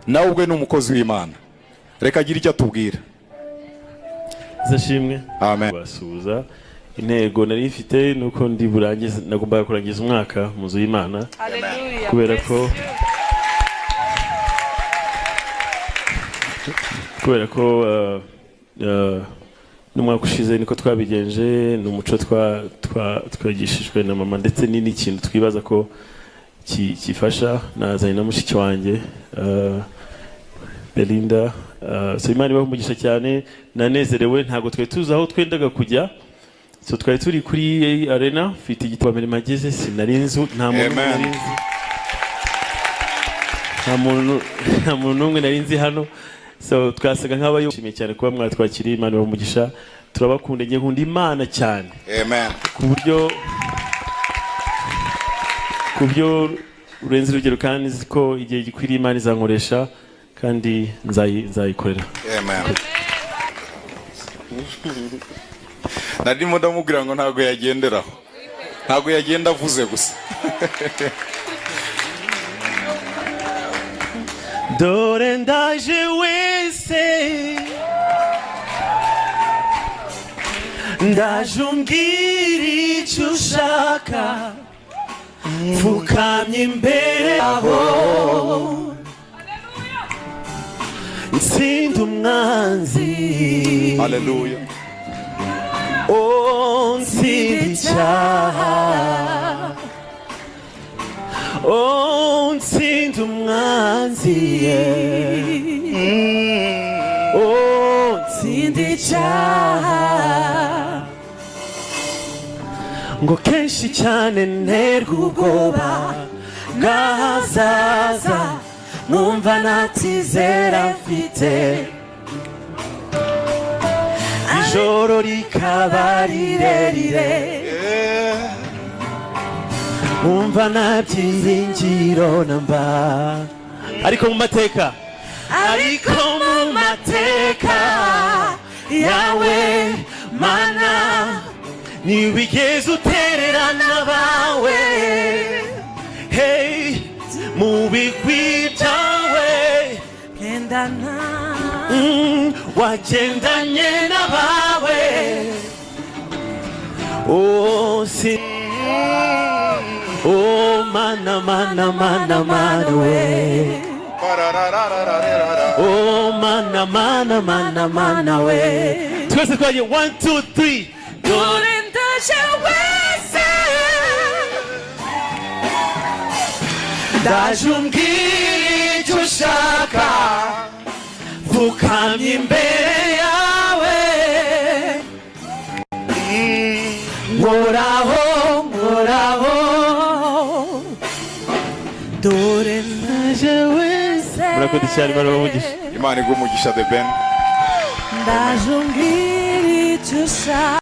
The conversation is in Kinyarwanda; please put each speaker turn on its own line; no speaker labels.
Nawe ubwe ni umukozi w'Imana, reka agire icyo atubwira.
Zashimwe.
Amen.
Basuhuza. Intego nari mfite nuko ndi burangize, nagombaga kurangiza umwaka mu nzu y'Imana.
Hallelujah.
Kubera ko n'umwaka ushize niko twabigenje. Ni umuco twigishijwe na mama, ndetse ni n'ikintu twibaza ko kifasha. Nazanye na mushiki wanjye Belinda. So Imana ibahe umugisha cyane, nanezerewe. Ntabwo twari tuzi aho twendaga kujya, so twari turi kuri arena. Mfite igitabo mbere mageze, sinari nzi, nta muntu
Amen.
nari nzi, nta muntu n'umwe nari nzi hano. So twasaga nk'abayishimiye cyane kuba mwatwakiriye. Imana ibahe umugisha, turabakunda. Njye nkunda Imana cyane
Amen.
ku buryo urenze urugero, kandi nzi ko igihe gikwiriye Imana izankoresha kandi nzayikorera.
Amen. Narimo ndamubwira ngo ntabwo yagenderaho, ntabwo yagenda avuze gusa.
Dore ndaje wese, ndaje umbwira icyo ushaka, mfukamye imbere aho ntsinda umwanzi.
Haleluya.
Oh, ntsinda icyaha. Oh, ntsinda umwanzi, yeah. Oh, ntsinda icyaha. Ngo kenshi cyane nterwa ubwoba bw'ahazaza, nkumva ntatizera mfite, ijoro rikaba rirerire, nkumva nta byiringiro namba. Ariko mu mateka yawe Mana, ntiwigeze utererana abawe. Hey, mu bigwi byawe
Gendana.
Wagendanye n'abawe. Oh, si oh, Mana, Mana, Mana, Mana we. Oh, Mana, Mana, Mana, Mana we. Twese twagiye, 1 2 3.
Dore ndaje wese,
Ndaje umbwira icyo ushaka, pfukamye imbere yawe, nkoraho, nkoraho.
Dore ndaje wese.
Murakoze cyane, Imana ibahe umugisha.
Imana iguhe umugisha, The Ben.
Ndaje umbwira icyo ushaka.